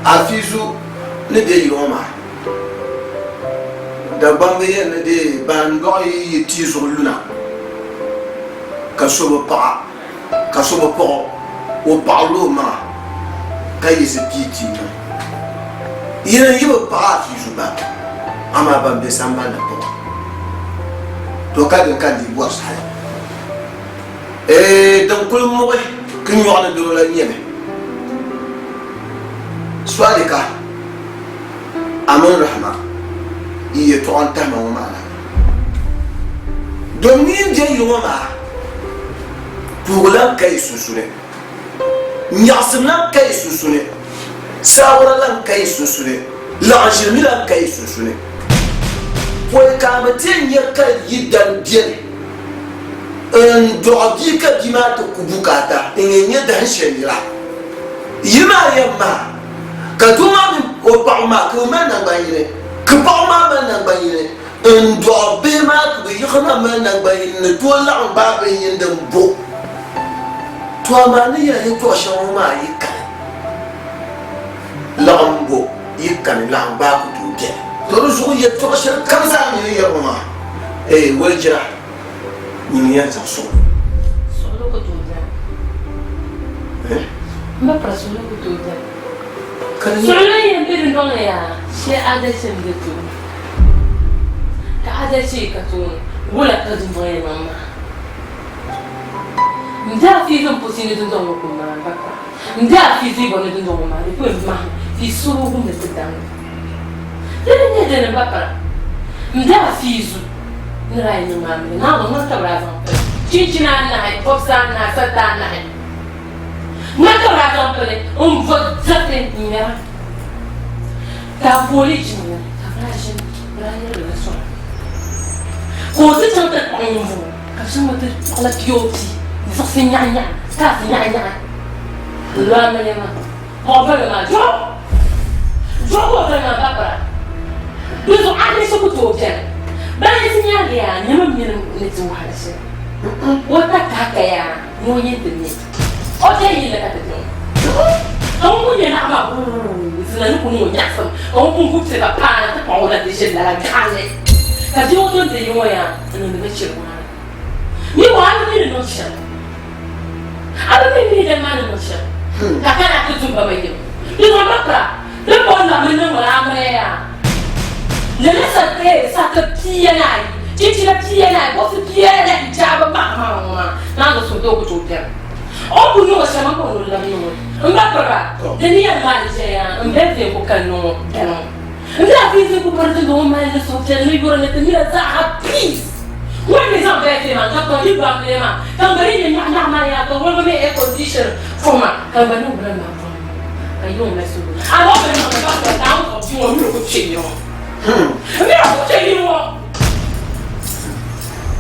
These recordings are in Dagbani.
Afizu ni be yili ŋɔ maa, Dagbamba yɛli ni di baandɔɣu yi yi tia zuɣu luna ka so bi paɣa, ka so bi paɣ o, o paɣirila o maŋa ka yiɣisi pii tia niŋ. Yini yi bi paɣi Afizu gba, amaa ban be sambani ni paɣ o. To ka din ka n dii bɔri saha. Eeh din kuli muɣi ki nyɔɣu ni doro la nyɛmi, Sualika a mini Rahma yi yɛtɔɣa n tahima ŋɔ maa na. Domi yi be yili ŋɔ maa puhigu lan ka yi sunsuni, nyaɣisim lan ka yi sunsuni, saawara lan ka yi sunsuni, laɣinʒili mi lan ka yi sunsuni. Pɔi ka a mi ti yɛn nya ka yi dan beni. N dɔɣi bia ka bia maa ti ku bukaata n yɛn nyɛ dahin shɛli nira. Yili maa yɛn maha ka doo maa mini o paɣaba maa ka bɛ mali naŋgban yini, ka paɣaba maa mali naŋgban yini. N dɔɣi bihi maa ka bɛ yiɣi na mali naŋgban yini ni tooi laɣim gbaai bin yini din bo. To amaa ni yɛli yɛtɔɣ shɛŋa ŋɔ maa yi kani, laɣim bo yi kani, laɣim gbaai ku tooi beni. To di zuɣu yɛtɔɣ shɛli kam zaa mi ni yɛri ŋɔ maa, eei walijira nyini yɛn zaŋ suɣili. Suɣili ku tooi beni. Eh? M ba pira suɣili ku tooi beni. Ka di nyɛ. Suɣili n-yɛn be dundɔŋ ni yaa, shee adalichi m-be tooni. Ka adalichi yi ka tooni, wula ka dundɔŋ yɛn niŋ maa? M be a fiizi m-pusi ni dundɔŋ ŋɔ kum maa, m ba pira. M be a fiizi bɔ ni dundɔŋ ŋɔ maa, di ku yɛn mahim ti yi suhu wumdi ti damdi. Di ni nyɛ dini m ba pira? M be a fiizu ni daa yi niŋ maa mini Naawuni ŋmani ka bɛ daa zaŋ pili chinchina anahi, bɔbisi anahi, sariti anahi. Ŋmani ka bɛ daa zaŋ pili m-bo diriti n-ŋmɛra. Taapooli jiŋli ni ka bɛ daa ʒini, bɛ daa yɛrigi li sɔŋ. Ka o ti chaŋ ti kpuɣi ŋun bɔŋɔ, ka bɛ chaŋ mi ti kpuɣila POP n-siɣisi nyaɣinyaɣi, stars nyaɣinyaɣi n-lo amiliya maa. Ka o boli maa, Duɣu! Duɣu ka o boli maa Babara. Di zuɣu a ni so ku tooi beni. Balinsi nyaaŋa yaa, nyami mini ni di wahala shɛli. O takahi ka yaa ni o yɛn ti me. O bɛ yili ka ti niŋ. Ka ŋun kuli nyɛ naɣ maa wuuu zina ni ku niŋ o nyaɣisim ka ŋun pun gubisi ka paana ti paɣ o na ti ʒini lala gaɣili ka bia ŋɔ tom ti yi ŋɔ yaa n niŋdi ba chiri waana. Mi wa a bi mi ni niŋ shɛm. A bi mi ni dali maa ni niŋ shɛm ka kana ti dum ba ma yim. Di zaŋ ba pira din bɔŋɔ laɣimi niŋ ŋɔ amiliya yaa. Lala sariti pia ni ayi, chinchina pia ni ayi, bɔbisi pia ni ayi jaaba maha maha ŋɔ maa naan di suhudoo ku tooi beni. O ni kul niŋ o shɛm, m bɔri ni o labi niŋ o li. M ba piriba, di ni yɛn maali ʒiɛya m be viɛŋ ku kani ŋɔ dali ŋɔ. N daa vihi vihigu bɔri din ŋɔ mali ni suhupiɛlli ni yuri ni ti mila zaaha peace. Ŋɔ ni zaŋ birthday maa ka kpaŋ yi gbambihi maa ka m ba yi nyɛ nyaɣinyaɣi maa yaa ka woligu mini air condition foma ka m ba niŋ bini maa pɔhim ka yi ŋɔ mali suhu. Amaa o bi niŋ li ka kpaŋ ka a ni kpuɣi bia ŋɔ mi o ku kpe yili ŋɔ. M mi o ku kpe yili ŋɔ.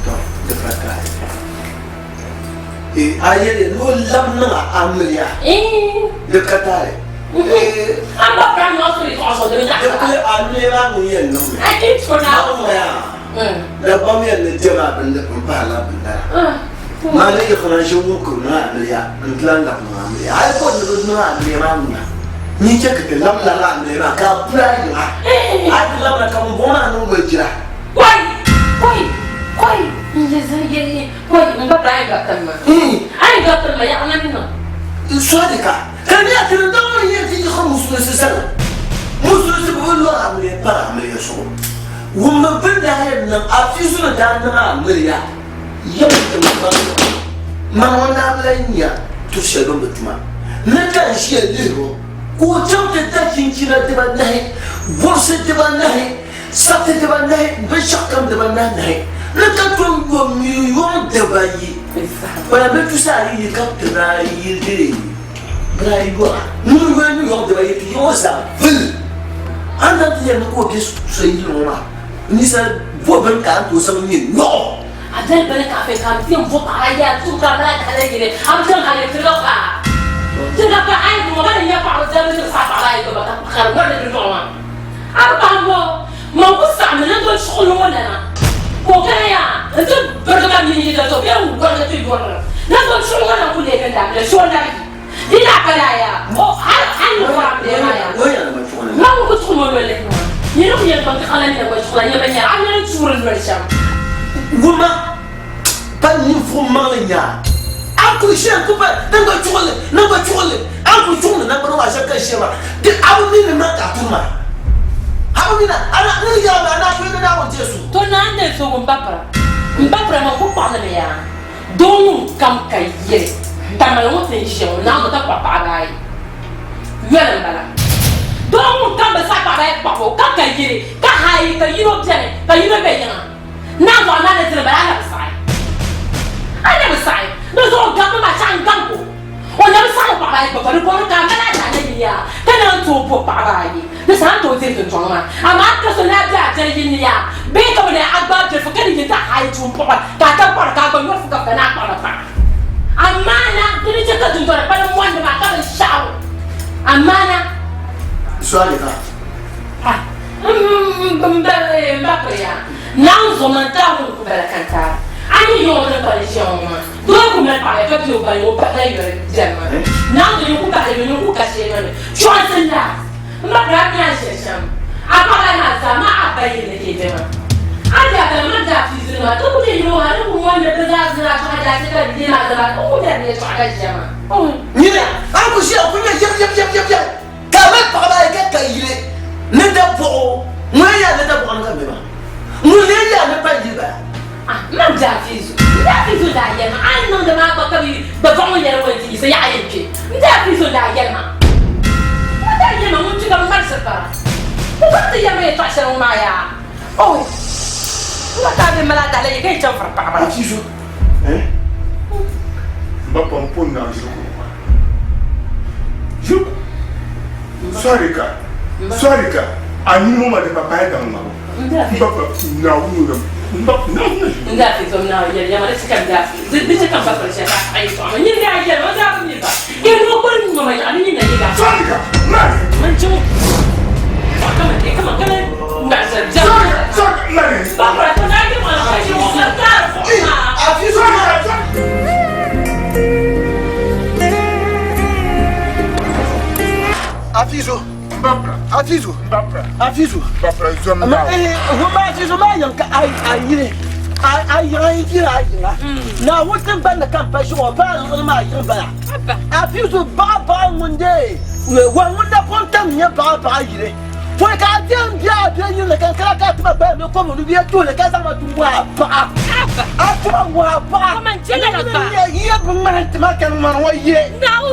Tɔ, di pa taali. A yɛli ni o labi niŋ a amiliya, di ka taali. Di kuli amiliya maa ŋun yɛn niŋ mi. Dagbam yɛn ni jɛm a bindi m-pahila bindara. Maa ni yiɣisina n-ʒi wuŋkuri niŋ amiliya n-ti lan labi niŋ amiliya. A yi bɔri ni bɛ niŋ amiliya maa ŋuna, nyin chɛ ka ti labi lala amiliya maa ka a puli a yiŋa. A yi ti labina ka ŋumbɔŋɔ maa niŋ walijira. Kɔi! Kɔi! Kɔi! N-yɛ Kɔi! M ba a yi gabitiri ma. A yi gabitiri ma yaɣa na ni niŋ. N-sɔhili ka ka di nyɛla ti ni daŋ ni yɛn ti yiɣiri musulinsi sani. Musulinsi bi bi lɔri amiliya pari amiliya zuɣu. Wummi bɛ ni daa yɛn niŋ Afizu ni daa niŋ amiliya yɛm tiŋgbani ni. Mani ŋɔ daa bi lahi nya tuhi shɛli bɛ ni bi tuma ni ka n ʒiya lihiri o ka o chaŋ ti da chinchina dibanahi, bɔbisi dibanahi, Sariti dibanahi, binshɛɣukam dibanahinahi ni ka tom yo miliyɔn dibayi pala bɛ tusa ayi yi ka ti daa yi di bɛ daa yi yɔra ŋun yoli miliyɔn dibayi ti yiɣi o zaa vuli. A ni daa ti yɛli ni ka o be so yili ŋɔ maa ninsal bo bini ka a ni tooi zaŋ ŋme yɔɣu. A dali bini ka a fɛ ka a ti yɛn bo paɣa yaa tum ka a mali a tahali yili a bi chaŋ hali tiriga paa tiriga paa a yi bɔŋɔ ba ni nya paɣaba zali ni zuɣusaa paɣaba ayi gbuba ka di ŋɔri ni dundɔŋ maa. A bi pahi ŋɔ, man ku saɣimi ni n doli suɣili ŋɔ lana, ka o kana yaa nti birigi ma mini yi dali zuɣu bee n-gɔrigi ti yɔrili. Ni n doli suɣili ŋɔ na n-ku leegi n daamiliya, shee o labi yi. Di daa pa laa yaa, o hal a ni bɔri amiliya maa yaa. kuli shee ku pa nangban chuɣili nangban chuɣili a ni kuli chuɣindi nangbani maa shɛm ka shee maa di a bi mi ni man ka a turi maa a bi mi na a na ni yɛla maa naa kuli ni Naawuni teesu. To naa n so ŋun ba pira m ba pira man ku kpaɣili mi yaa doo ŋun kam ka yili tamali ŋɔ ti ni ʒiya ŋɔ Naawuni ka kpuɣi paɣaba ayi yoli m bala doo ŋun kam bi saɣi paɣaba ayi kpuɣibu ka ka yili ka hayi ka yino beni ka yino be yiŋa Naa zuɣu amaa ni dini bala a na bi saɣi. A na bi saɣi. Di zuɣu gabbu maa chaɣ n-gam ka o. O na bi saɣi paɣaba ayi gba di bɔri ka a mali a daa na yini yaa ka naan tooi bo paɣaba ayi. Di saha n-tooi diri tintɔŋ maa. Amaa ka so daa be a biɛri yini ni yaa bee ka bɛ daa a gbaai biɛri fo ka di yi ti a haai tuun puɣi ka a tab kpaɣiri ka a gba nyɔri fukafuka ni a kpaɣiri paɣa. Amaa na di ni chɛ ka dundɔna kpalim mɔndi maa ka binshɛɣu. Amaa na. Suali ka. Ah, m ba piriya, Naawuni zuɣu man taai ŋun ku bala ka n taai. A ni yi o ni kpali ʒiya ŋɔ maa, doo ku mali paɣa ya ka be o ba o bahila yoli biɛri maa. Naawuni zuɣu nyin ku bahila yoli, nyin ku ka shee maa mi. Chɔɣinsi n-daa m ba piriya, a mi a ni shɛli shɛm. A paɣila maa zaa maa a ba yili ni ka yi be maa. A ni daa kana man daa pii zuli maa, ti ku nyɛ yino ha ni ku mɔndi bɛ zaa zina a chɔɣa daa chɛ ka di maa zaa maa, n ku bɛri yɛltɔɣa ka ʒiya maa. Nyini, a ni ku ʒiya ku nyɛ yɛm yɛm yɛm yɛm yɛm. Ka a mali paɣaba ayi ka ka yili ni dabɔɣu, ŋun lee yaa ni dabɔɣu ni ka mi maa? Ŋun lee yaa ni pa yili bala? Ah, man Daafizu, n Daafizu daa yɛli ma, a ni niŋdi maa gba ka bi gba bɔɣu ŋɔ yɛli ŋɔ nti yiɣisi yaɣa yɛn kpe. N Daafizu daa yɛli ma, o daa yɛli ma ŋun kpi ka bi ŋmarisiri bara. O gba ti yɛli ma yɛltɔɣa shɛli ŋɔ maa yaa. Oh, n gba ka a bɛ mali a daalayi ka yi chaŋ firi paɣaba. Afizu, eh? M ba pam pun naŋ ʒiri kuɣu maa. Ʒiri kuɣu. Sɔrika, sɔrika, a nini ŋɔ maa di pa paai daŋ ŋmabu. M ba pam Naawuni o nam, m ba Naawuni na ʒiri. N daa fi zom Naawuni yɛli ya ma di chɛ ka n daa fi, di chɛ ka m ba piri shɛli ka a saɣi yɛltɔɣa maa. Nyini daa yɛli ma, o daa bi mi ba. Yɛli ni o kuli ŋma ma yaɣa ni nyin na yi daa. Sɔrika, mali. Man chaŋ kaman kaman kaman ŋmarisiri biɛri. Sɔrika, sɔrika, mali. Ba pira to naa yi ŋɔ na ka yi ŋɔ ka gaari buɣim maa. Sɔrika, sɔrika. Afizu. Afizu. Afizu. Ma eh ma Afizu ma yan ka ai ai yiri. Ai ai yan yiri ai yinga. Na wutin ban da kan fashi wa ba zuɣu ma yin bala. Afizu ba ba ŋun de wa ŋun da pun tam nyɛ ba ba yiri. Pɔi ka a diɛm bia a bia yinli kan kala ka a tima baya mi kom ni bia tuhili ka zaŋ ma ti ŋɔhi a paɣa. A tima ŋɔhi a paɣa. Nyini yɛ bi ŋmani tima ka ŋmani ŋɔ yɛ.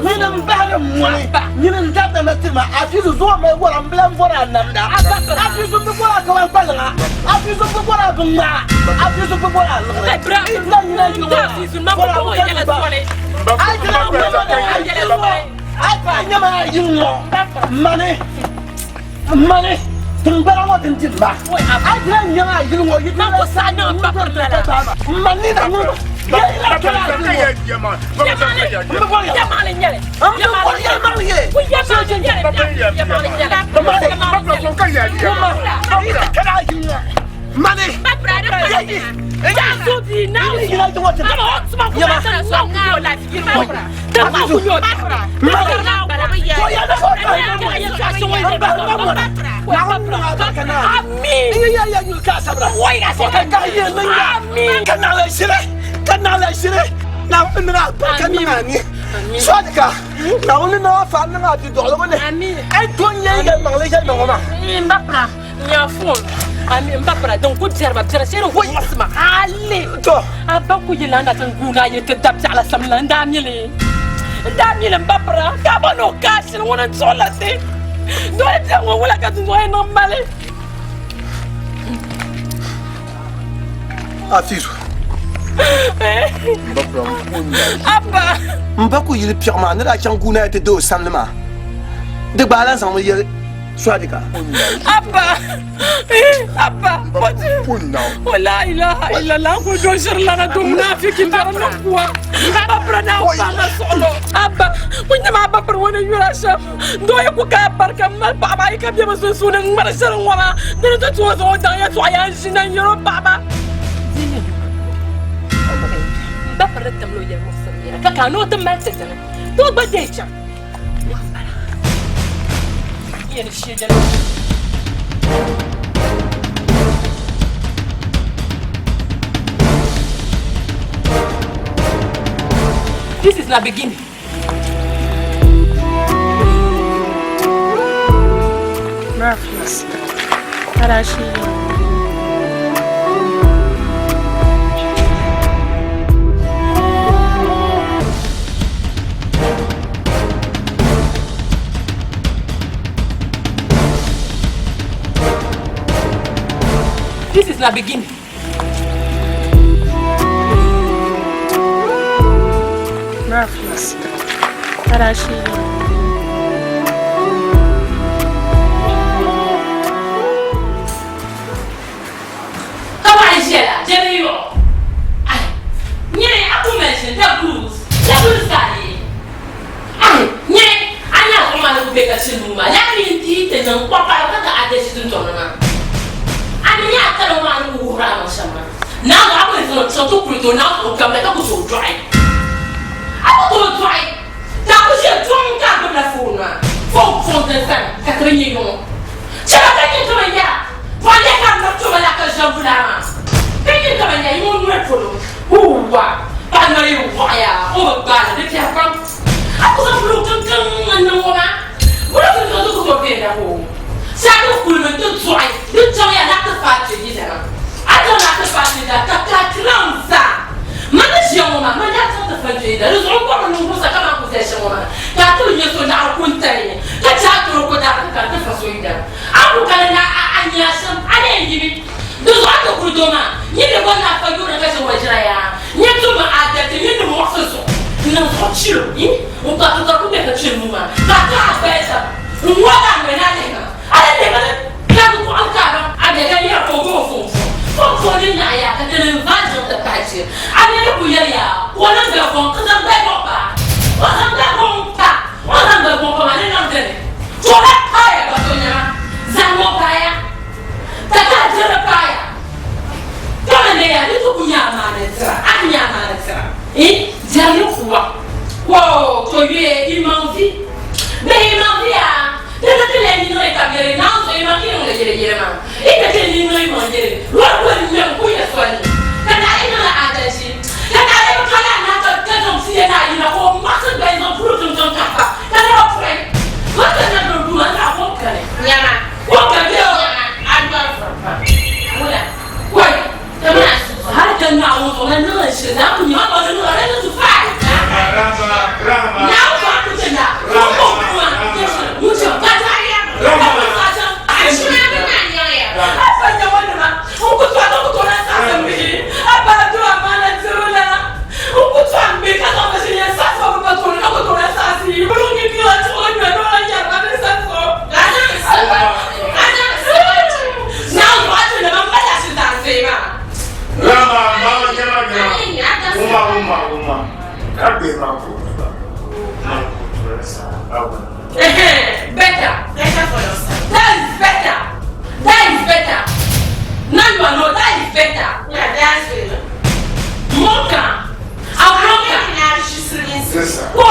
Nyini n bahiri mɔni. Nyini n dabda na tima. Afizu zuɣu mali wara m bila n bɔri a namda. Afizu bi bɔri a kaman kpaliŋa. Afizu bi bɔri a binŋmaa. Afizu bi bɔri a liɣiri. Yi tila nyina yili ŋɔ maa. Bɔri a bi ka ba. A yi tila nyina yili ŋɔ. A paɣa nyɛma a yiŋ ŋɔ mani mani tiŋgbana ŋɔ din di ma a dila nyɛma a yili ŋɔ yi dila saha niŋ n bɔri ti ka baaba n ma nina ŋɔ yɛla kala a yili ŋɔ n bi bɔri ya n bi bɔri ya maŋ ye kala a yili ŋɔ mani yayi N ba pira din ku biɛri ba biɛri shee din ku muɣisi ma hali a ba ku yi landa ti guuna yi ti da biɛɣu la sam la n daa mili n daa mili n ba pira ka a ba ni o kaashili ŋuni n tuɣi la ti doli biɛri ŋɔ wula ka dundɔŋ yɛn niŋ mali. Afizu. Abba. N ba ku yili piɛɣu maa ni daa chaŋ guuna yi ti da o samli maa di gba a lan zaŋmi yɛli Swadika. Abba. Abba. La ilaha illallah ko do shirlana do munafiki bɛri ni kuwa. Abba na fama suɣulo. Abba. Ku nyɛma abba piri ŋɔ ni yura shɛm. Doo yi ku ka barika mali paɣaba ayi ka bɛ bi sunsuuni ŋmari shɛli ŋɔ maa. Dini ti tooi zaŋ o daŋ yɛltɔɣa yaa n-ʒi na n-yɛl o paɣaba. Ba piri di timla o yɛli muɣisiri yɛla ka ka a ni o ti mali ti dini. Doo gba deei chaŋ. This is is na beginning. Miraculous. Karashi. This is na beginning. Miraculous. Karashi. Ka paɣa ʒiya la, jɛri yɔɣɔ. Ai, nyɛ a ku mention the blues, the blues ka a yi. Ai, nyɛ a nya zuɣu maa ni ku be ka chi nuu maa, lala mini ti yi ti niŋ kpakpara ka ka a deshi dundɔŋ ni maa. A ni nya a kali ŋɔ maa ni ku wuhiri a niŋ shɛm maa. Naawuni a ku yɛn zaŋ chaŋ ti kuli ti o naawuni o gamda ka ku tooi dɔɣi. A ku tooi dɔɣi ka a ku ʒiya dɔŋ ka a gbubila foon maa, foon foon din sani ka ti bi nya yɔŋɔ. Chɛba ka nyɛ kaman yaa pɔhim ya ka m ba toma la ka ʒiɛm bulaa maa ka nyɛ kaman yaa yi ŋun noli polo huuwa paɣa noli yi wɔɣiya o bi gbaai li di biɛhi pam a ku zaŋ buluu kiŋkiŋ n-niŋ o maa buluu kiŋkiŋ ti ku tooi viɛnyɛla ka o saa ti kulimi nti dɔɣi di chaŋ ya na ti faai kpe yi dana a chaŋ na ti faai kpe da ka ka kiram zaa man ni ʒiya ŋɔ maa man daa chaŋ ti fa kpe yi da di zuɣu n bɔri ni niŋ sa kaman ku zali shɛm ŋɔ maa ka a ti bi nya so naɣiri ku n-tali ni ka chɛ a tɔroko daɣiri ka di ti fa so yi dana a ku kali ni a nya shɛm a ni yɛn yibi di zuɣu a ti kuli doo maa nyin ni bɔri ni a fa yuuni ka ʒe wajira yaa nyin tummi a dariti nyin ni muɣisi zuɣu n-niŋ zuɣu chiro yi n-ka ti ka ku be ka chɛ nuu maa ka a kahi a gbaya taba n-ŋɔgi a noli ni a lihi ma a ni lihi ma ni ka di kɔɣim ka a baŋ a be ka yɛri ka o gbubi fɔŋ fɔŋ fɔŋ fɔŋ din nyaɣi yaa ka ti ni vaai zaŋ ti pahi chɛ a mi ni ku yɛli yaa ka o niŋ gbaya gɔŋ ka zaŋ gbaya gɔŋ paai o zaŋ gbaya gɔŋ pa o zaŋ gbaya gɔŋ pa maa ni niŋ dini ka o lahi paaya gba to nyɛma zahim o paaya ka ka diri paaya kama ne ya ni ti ku nya amaana dira a ti nya amaana dira eh diɛri ni kuwa ko to yue i maŋ vi bihi i maŋ vi yaa ti ti ti lɛi niŋ ka yɛli naawuni zuɣu i maŋ ki niŋ yɛli yɛli maa i ti ti niŋ i maŋ yɛli lɔri ku ŋmɛm ku yɛ soli ni ka na i niŋla adalci ka na i bi kala na ka ka zaŋ fiya na yina ka o maɣisi gba zaŋ puru tintiŋ kahiba ka na ba puri ba ka na duri duma n zaɣ kom kani Nyama. kom kani bee o Nyama. A dɔri vuri pam. Wula. Wai Ti maa suhu. Hali ka Naawuni zuɣu na niŋ n shiri Naawuni nyɛ ma ni niŋ a di faai Rahama, Rahama. Naawuni zuɣu a ku chɛ na ŋun ko kuma nyɛ shiri ŋun chɛ ka zaɣ yɛm ka ku zaɣ chaŋ A shima bi maa nyaŋ ya. A fa nyɛ ŋɔ nima n ku tɔhi ka ku tooi lahi saɣisi m bihi a ba do amaana diri lana n ku tɔhi m bihi ka zaŋ ba ʒini yɛn saɣisi ba bɛ ba tooni ka ku tooi lahi saɣisi yi bɛ ni kpila chuɣu ŋmɛ ni o lahi yɛri ba ni saɣisi o. A zaŋ saba. A zaŋ saba. Naawuni zuɣu a ti nima m mali ashilitaani seei maa. Rahama, mama nyɛma nyɛma. Uma, uma, uma. Ka bihi maa ku ba. Man ku tura sa. Awa. Better. Better for yourself. That is better. That is better. Now you are not. That is better. Yeah, that's better. Monka. Amonka. Sisa. Whoa.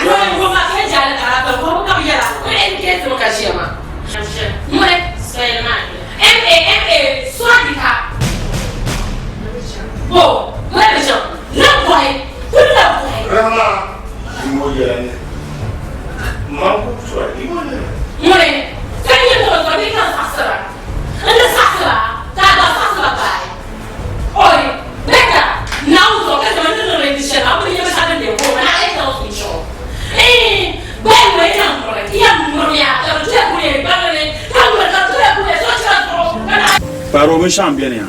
Whoa, whoa, ma ke jale ka ba ko ka yela. Ko en ke tso ka jia ma. Mure. M A M A swadika. Bo, mure be jam. La boy. Kula boy. Rahama. Imo yɛla ni. Man ku tura. Imo yɛla. Mure. Ka yin to to ni kan sasira. Nda sasira. Ka da sasira bai. Oi, better. Now so ka zaman ni re di shela, mo ni ba sa de ko na e ta o so. Eh, ben we na mo re. Ya mo ya ka ro ya ku ye ba ne. Ka mo ka to ya ku ye so cha so. Ka na Kparo binshɛɣu m-beni ya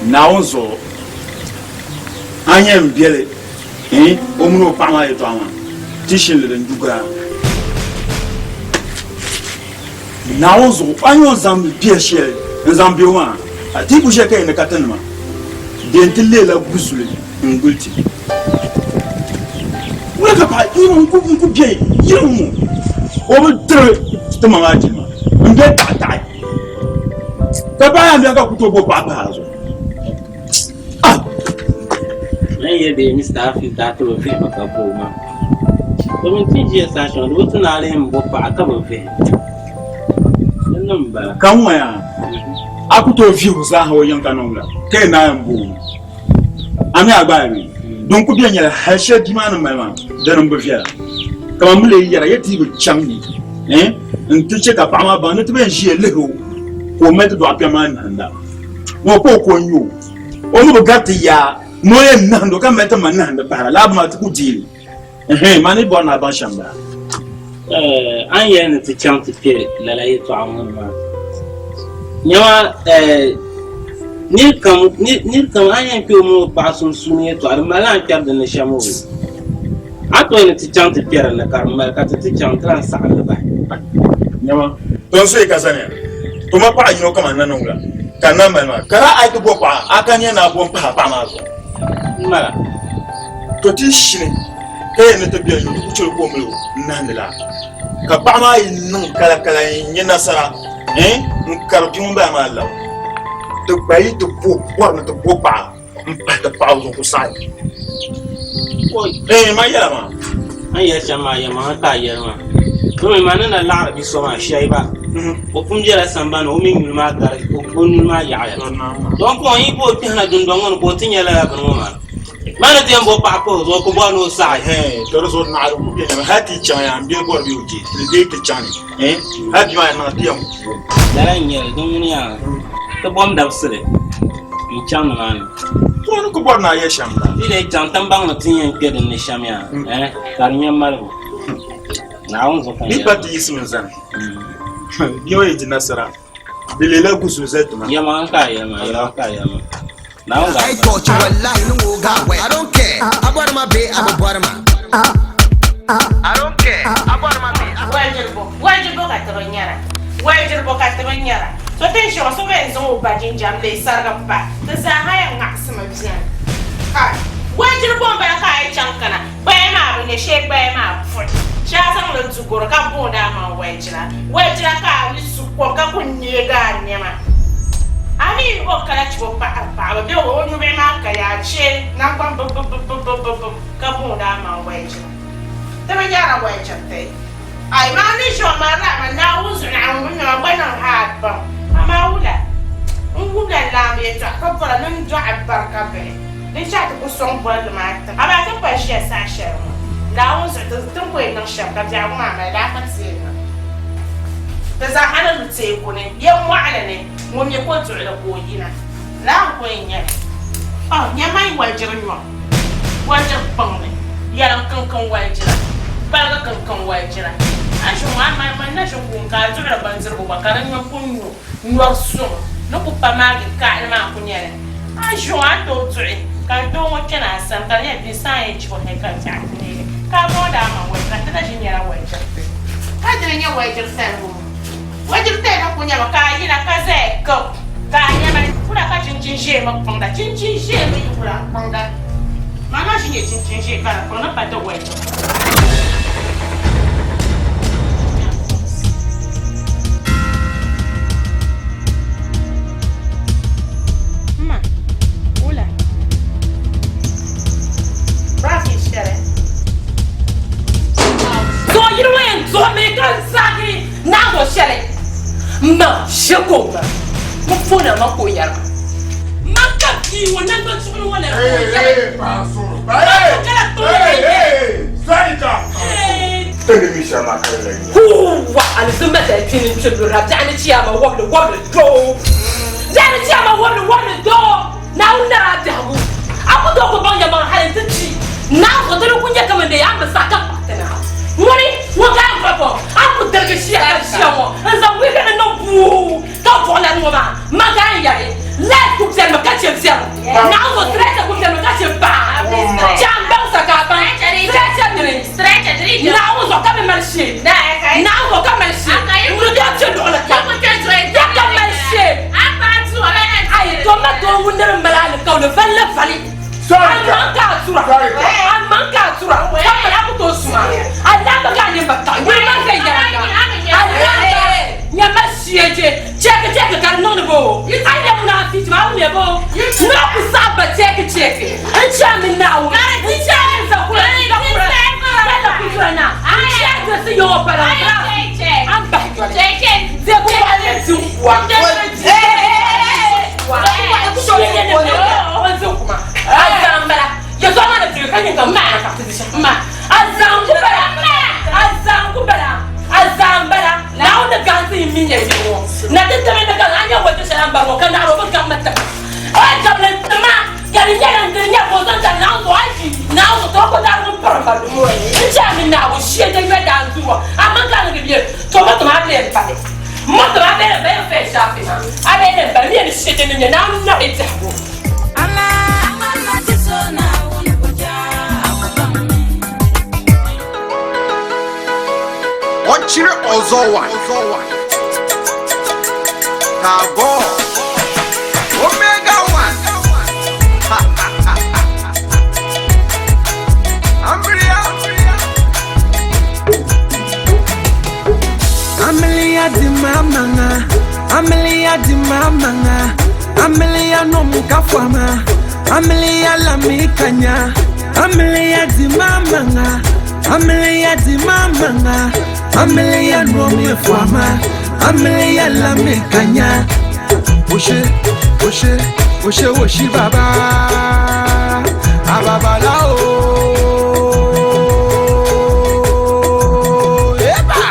Naawuni zuɣu a ni yɛn beli o mini o paɣa maa yɛtɔɣa maa ti shinli din du gaa. Naawuni zuɣu a ni yɛn zaŋ biɛ shɛli n-zaŋ be o maa a ti ku shɛli ka yi ni ka tinima bɛ n-ti leela guzuli n-guli ti. Wula ka paɣa n-ku be yili ŋɔ o bi tiri ti ma maa jilima m-be taɣitaɣi ka paɣa yaa beni ka ku tooi bo paɣa pahi a zuɣu. Ah! N yɛli bee Mr. Hafiz daa ti bi vihi ba ka bo o ma. Domin ti ʒiya saha shɛŋa di bi tu ni a lihi m-bo paɣa ka bi vihi. Di ni m-bala. Ka ŋ-ŋɔ yaa, a ku tooi vihi o zaaha o yiŋ ka niŋ wula ka yi naai m-bo o? A mi a gbaai mi? Din ku beni nyɛla hal shɛli bia maa ni mali maa dini m-bi viɛla. Kaman mi lee yɛra, ya ti yi bi chaŋ ni nti chɛ ka paɣa maa baŋ ni ti bɛn ʒiya lihi o ka o mali ti dɔɣi kpɛm maa nahinda. Ŋɔ ka o ko n-nyɛ o. O mi bi gari ti yaa ni o yɛn nahindi o ka mali ti ma nahindi pahira lala bɛ maa ti ku deei li. Ɛhɛn, maa ni bɔri ni a baŋ shɛm m-bala. A ni yɛli ni ti chaŋ ti kpe lala yɛtɔɣa ŋɔ ni maa, nyama nir kam a ni yɛn kpe o min o paɣa sunsuuni yɛtɔɣa, di malila a ni kpɛri di ni shɛm o. A tooi ni ti chaŋ ti kpe di ni ka di mali ka ti ti chaŋ ti lan saɣim li bahi. Nyama, to n suhi ka zaniya, to ma paɣa yino kaman nanim la ka n na mali maa, ka daa a yi ti bo paɣa, a kaniya ni a bo m-pahi a paɣa maa zuɣu. M mala. To ti shini ka yɛn ni ti beni yo ti ku chɛli ka o mali o n-nahindi la, ka paɣa maa yi niŋ kalakala n-nya nasara n-kari bia ŋun bala maa labi, ti gba yi ti bo bɔri ni ti bo paɣa m-pahi ti paɣa zuɣu ku saɣi. Man yɛla maa. A ni yɛli shɛm maa yɛlimaŋli ka a yɛli maa. Domi man ni na laɣiri bi so maa, Shɛiba, o pun bela sambani o mi nyuli maa gari o nuli maa yaɣiya. Dɔn puŋ yi bo o kpɛhina dundɔŋ ŋɔ ni ka o ti nya lala bini ŋɔ maa. Ma ni ti yɛn bo paɣa pahi o zuɣu, o ku bɔri ni o saɣi. Ɛɛn, to di zuɣu naɣiri ku be nyama, hal ti yi chaŋ yaa, m bee bɔri bee o je, n dee ti chaŋ ni, ɛɛn, hal bia maa yɛn niŋ ti yɛn ku o. Lala n-nyɛ li, din ŋuni yaa, ti bom dabisili n-chaŋ nimaani. To ni ku bɔri ni a yɛ shɛm la. Ti lee chaŋ ti baŋ ni ti ni yɛn kpe din ni shɛm yaa, ɛɛn, ka di nyɛ malibu. Naawuni zuɣu ka n Di yɛli pa maa. ti yiɣisimi n-zani. Bia ŋɔ yi di nasara. Bɛ leela gusu zali ti ma. Yɛlimaŋli ka a yɛli maa, yɛlimaŋli ka a yɛli maa. Naawuni I touch wallahi ni ŋɔ ga wɛ. I don't care. A bɔri ma bee a bi bɔri ma. I don't care. A bɔri ma bee a. Wajiribo, wajiribo ka ti bi nyara. Wajiribo ka ti bi nyara. So ti ni shɛŋa so bɛn zaŋ o ba jinjam leei sariga pa. Ti zaa ha yɛn ŋaɣisimi beni. Kai! Wajiribo m-bala ka a yi chaŋ kana. Gbaya maa bi nya shee gbaya maa puhi. Shee a zaŋ li du goro ka booni a maŋ wɛjira. Wɛjira ka a ni su kom ka ku neegi a nɛma. A mi o kala chibo paɣiri paɣaba bee o nyubihi maa ka yaa chɛ naŋgban bibibibibibibi ka booni a maŋ wɛjira. Ti bi nyara wɛjiriti. Ai maa ni ʒi o maa rahima Naawuni zuɣu Naawuni bi nɛma gba niŋ hard pam. Amaa wula? N wumla laamba yɛtɔɣa ka bɔra ni n dɔɣi barika bihi. Din chɛ a ti ku sɔŋ bolli maa tiŋ. Amaa ti pa ʒiya saha shɛli ŋɔ, Naawuni zuɣu ti ti ni ku yɛn niŋ shɛm ka biɛhigu maa mali daa ka ti yɛn niŋ. Ti zaa ha ni lu teeku ni, ya mɔɣili ni, ŋun mi ko duɣili ka o yina. Lala n-ku yɛn nyɛ li. O, nyamai walijiri nyɔŋ, walijiri kpiŋ ni, yɛlim kiŋkiŋ walijira, paligi kiŋkiŋ walijira. A ʒi ŋɔ, amaa man na ʒi n-ku ka a duɣiri bindirigu gba ka di nyɔ ku nyo nyɔri suŋ ni ku pa maagi kaɣili maa n-ku nyɛ li. A ʒi ŋɔ a ni tooi duɣi ka n doo ŋɔ kpɛna a sani ka di nyɛla bia saan yɛn chibi o hali ka biɛɣu ti neegi ka a booni a maŋ wajira ti na ʒi nyɛla wajiriti ka dini nyɛ wajiri tali ŋɔ wajiri tali ni ku nyɛmi ka a yina ka zaya kib ka a nyɛma wula ka chinchin ʒee mi kpaŋda chinchin ʒee mi yi wula n kpaŋda maa na ʒi nyɛ chinchin ʒee ka di kpaŋ ni pa ti wajiri. Ma, wula? Rafi shɛli. Zuɣu yini ŋɔ yɛn duɣimi ka n saɣigi naanzuɣu shɛli. M ma, ʒe ka o ma. M fooni a ma ka o yɛri ma. Ma ka bia ŋɔ naŋgban suɣili ŋɔ na ka o yɛli. Ma ka kala Huuwa alizumba tali pini n-kpe lurila biɛɣu ni chiyaama wɔbili wɔbili doo biɛɣu ni chiyaama wɔbili wɔbili doo Naawuni nari a biɛhigu a ku tooi ku baŋ yɛlimaŋli hali nti chi Naawuni zuɣu di ni ku nyɛ kaman dee a ni bi saɣi ka kpahi ti na ŋuni ŋɔ ka a buɣi bɔ a ku darigi shia ka ʒiya ŋɔ n-zaŋ wihi n-niŋ buu ka buɣi lani ŋɔ maa man ka a ni yɛli life ku biɛrimi ka chɛ biɛrim Naawuni zuɣu stress ku biɛrimi ka chɛ baa chɛ a baŋ sa ka a baŋ stress dini Naawuni zuɣu ka mi mali shee Naawuni zuɣu ka mali shee ŋuni tooi kpɛ luɣuli kam ya ka mali shee ayi to ma doo ŋun ni di mali alikauli vali la vali a maŋ ka a tura a maŋ ka a tura ka mali a ku tooi suma a laamba ka a nyɛ ma taɣi yuli maa viɛnyɛliŋga a laamba nyɛ ma shee je chɛki chɛki ka di niŋdi bo a nyɛ ŋun a fichi maa wumya bo ni a ku saɣi ba chɛki chɛki n chɛ mi Naawuni n chɛ mi zakura zakura yalla ku tura na n chɛ ti si yɔŋɔ pala an bahi doli zeeku waɣali din kuwa nyin ka maa ka ti di shɛm ma a zaŋ ku bala a zaŋ ku bala a zaŋ bala Naawuni ni gahinsi yi mi nyɛ yili ŋɔ na ti timi ni ka a nyɛ wɔchi shɛli a ni bari ŋɔ ka naɣiri o bi gabi mi tiŋa o yi gabili n-tima ka di nyɛla n dini nyɛ ka o zaŋ chani Naawuni zuɣu a yi Naawuni zuɣu tɔbu kɔdaarigu m-piri m ba lumo n chɛ a mini Naawuni shee din yoli daa n-du ŋɔ amaa ka a ni di bɛ to moto maa bee m-pali moto maa bee m-bali n fɛn shaafi maa a bee m-bali mi ni shee din nyɛ Naawuni nɔhi biɛhigu. Ɔkyerɛ ɔzɔ wa Kago Omega one Amria Amelia di mamanga Amelia di mamanga Amelia no mukafwama Amelia la mikanya Amelia di mamanga Amelia di mamanga Amelia no mukafwama Amelia la mikanya Oshe, oshe, oshe, oshi baba Ababala o Eba!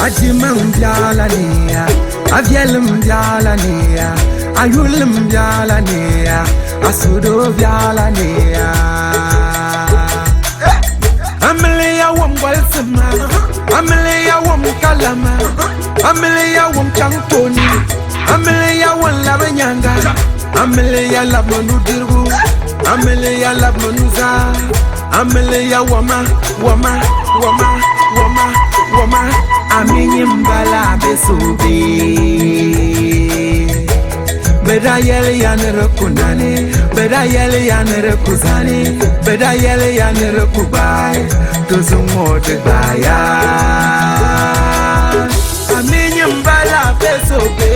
Ajima mbiala niya, aviel mbiala niya, ayul mbiala niya, asudo biala niya. Amelia wom gwalsima, Amelia wom kalama, Amelia wom changtoni, Amelia wom labanyanga, Amelia labmanu dirgu, Amelia labmanu za, Amelia wama, wama, wama, wama, wama, Aminyi mbala besubi. Beda yeli ya nere kunani, beda yeli ya nere kuzani, beda yeli ya nere kubai, tuzungo de baya. Aminyi mbala besobe.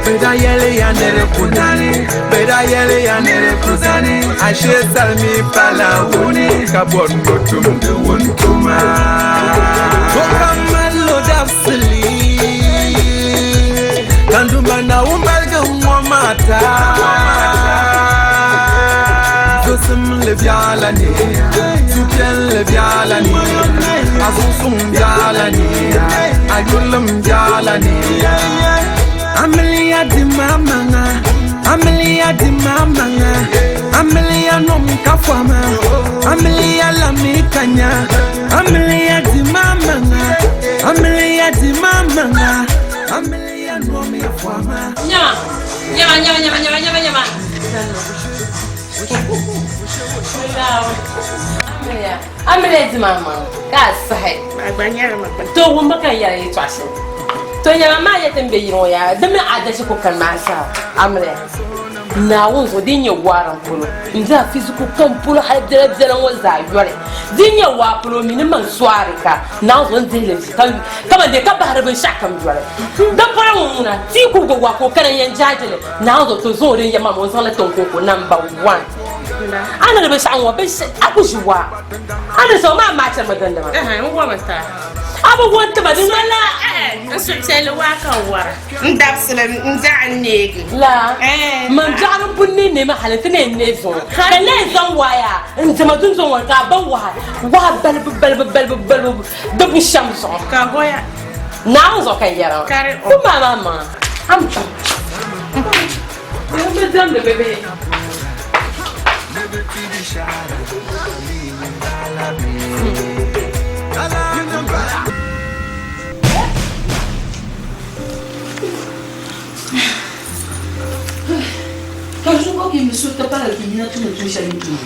Beda yeli ya nere kunani, beda yeli ya nere kuzani, ashe salmi pala wuni, kabon gotum de wuntuma. Tokamalo dafsili. Kanduma na umbalga umwamata Zosim le biala ni Supien le biala ni Asusum biala ni Ayulam biala ni Amelia di mamanga Amelia di mamanga Amelia no mkafwama Amelia la mikanya Amelia di mamanga Amelia di mamanga Amelia no mkafwama Nyama, nyama, nyama, nyama, nyama, nyama, nyama. Amelia, Amelia di mama, ka sahi. To wumba kan yɛra yɛltɔɣa shɛli. To nyama maa yɛ tin be yili ŋɔ yaa, di mi adashi ku kani maa zaa. Amelia, Naawuni zuɣu din nyɛ waarim polo, n-di a fiziku kam polo hali biɛla biɛla ŋɔ zaa yɔli. Din nyɛ waa polo mi ni maŋ sɔari ka Naawuni zuɣu n-dihi li ʒi ka man dee ka bahiri binshɛɣu kam yɔli. Di polo ŋɔ ŋuna, tii kurigu waa ka o kana n-yɛn jaaji li. Naawuni zuɣu ti zaŋ o din yɛm maa mi o zaŋ li tin koko namba 1. A ni di binshɛɣu ŋɔ, a ku ʒi waa. A ni zaŋ maa maachirimi gindi ma. A bi wun ti ma di ŋmanila. N suhupiɛlli waa ka n wara. N dabisili n daɣi n neegi. La, man biɛɣu ni pun ne neemi hali ti na yɛn neei zuŋɔ. Ka n na yɛn zaŋ waa yaa n dima dundɔŋ ŋɔ ni ka a ba wahi wahi balibu balibu balibu balibu di bu shɛm zuɣu. Ka hoya. Naawuni zuɣu ka n yɛra ŋɔ. Kari o. Ku maa maa maŋa. Am chaŋ. Bɛ diɛmdi bɛ bihi. Ka zuɣu ka mi so ti pala ti yina ti ni tum shɛli n-tum.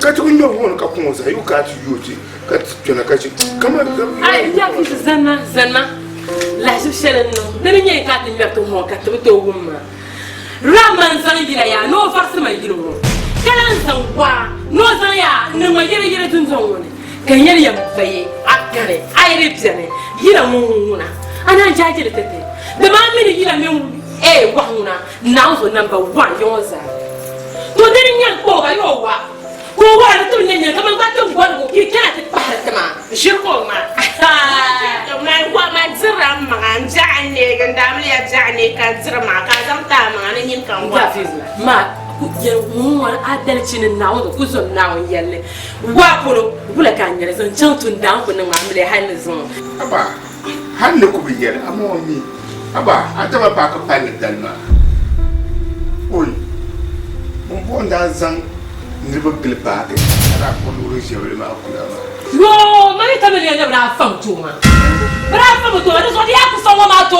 Ka ti ku ŋmɛri ŋɔ ni ka kuŋ o zaa yi ka ti yooi ti ka ti kpɛna ka chɛ kaman Ai, ya ki zanma, zanma. Lahiʒib shɛli n-niŋ. Di ni nyɛ ka ti ŋmɛri ti ŋɔ ka ti bi tooi wum maa. Rahman zaŋ yila yaa ni o varisi ma yili ŋɔ, ka lan zaŋ waa ni o zaŋ yaa n-niŋ ma yɛriyɛri dundɔŋ ŋɔ ni, ka n yɛli ya m-baye a kani, a yi di beni yila ŋɔ ŋuna, a naan jaaji li ti ti, dama a mi ni yila mini ee wahu ŋuna Naawuni zuɣu namba wan ya ŋɔ zaa. To di ni nyɛ n-kpa o ka ya o wa. Ka o wara ni ti bi nya nyini kaman gba ti gɔligu ka yi chana ti kpahiri ti maa. Ʒiri ka o ŋmaa. Man wa man dirila n maŋa n biɛɣu n neegi n daamiliya biɛɣu neegi ka n diri maŋa ka a zaŋ ti a maŋa ni nyini ka n wa. Ma yɛli ŋun ŋɔ adalichi ni Naawuni ku zom Naawuni yɛlli waa polo wula ka a nyɛli zaŋ chaŋ tundaan ku niŋ amiliya hali ni zuŋɔ. Haba, hali ni ku bi yɛli a ma o mi. Haba, a dama paaki palli dali maa. Oi, pumpɔŋɔ n daa zaŋ niriba gili paaki ka daa kpuɣi loori ʒiɛbili maa kula maa. Yoo, mani ka bɛ ni yɛn ni bɛ daa fam ti o maa. Bɛ daa fam ti o maa, di zuɣu di yaa ku fa ŋɔ maa to.